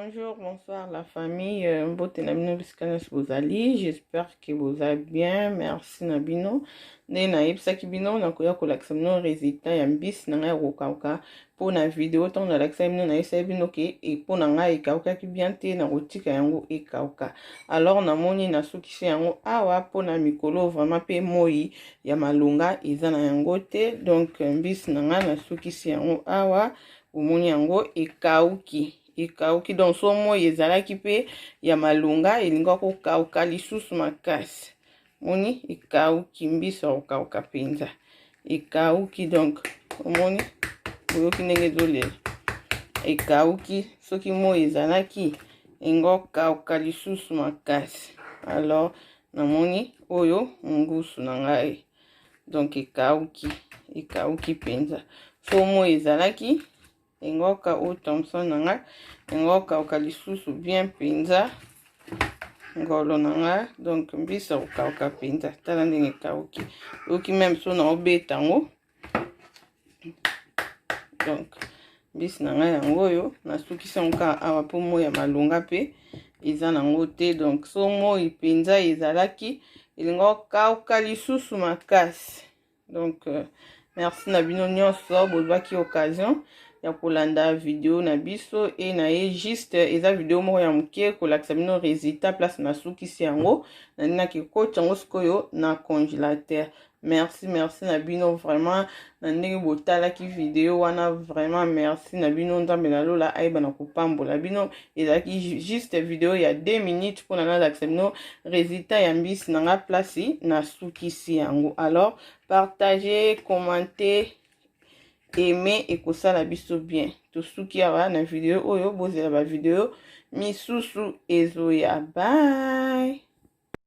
Bonjour, bonsoir la famille. Mbote na bino bisika nyonso bozali. J'espère que boza bien. Merci na bino. Nde nayebisaki bino nakoya kolakisa bino résultat ya mbisi na ngai ya kokauka mpo na video ntango nalakisaki bino, nayebisaki bino ke mpo na ngai ekaukaki bien te, nakotika yango ekauka. Alors namoni nasukisi yango awa mpo na mikolo vraiment mpe moi ya malonga eza na yango te. Donc mbisi na ngai nasukisi yango awa, omoni yango ekauki, ekauki. Donc so moi ezalaki mpe ya malonga, elinga kokauka lisusu makasi. Moni ekauki, mbisi ya kokauka mpenza ekauki. Donc omoni, boyoki ndenge ezolela, ekauki. Soki moi ezalaki, engokauka lisusu makasi. Alors namoni oyo ngusu na ngai, donc ekauki, ekauki mpenza. So moi ezalaki, engoka oyo thomson na ngai engokauka lisusu bien mpenza, ngolo na ngai. Donc mbisi akokauka mpenza, tala ndenge ekauki, oyoki même so na obeta yango. Donc mbisi na ngai yango oyo, nasukisi yango kaka awa mpo moi ya malonga mpe eza nango te. Donc so moi mpenza ezalaki, elinga okauka lisusu makasi. Donc merci na bino nyonso bozwaki occasion ya kolanda video na biso. E na ye juste eza video moko ya moke kolakisa bino résultat place nasukisi yango, nandinaki kokotya yango sikoyo na congélateur. Merci, merci na bino vraiment na ndenge botalaki video wana. Vraiment merci na bino, Nzambe na lola ayeba na kopambola bino. Ezalaki juste video ya 2 minutes mpona nalakisa bino résultat ya mbisi na nga place nasukisi yango. Alors partager, commenter, aimer, ekosala biso bien. Tosuki awa na video oyo, bozela bavideo misusu ezoya. Bye.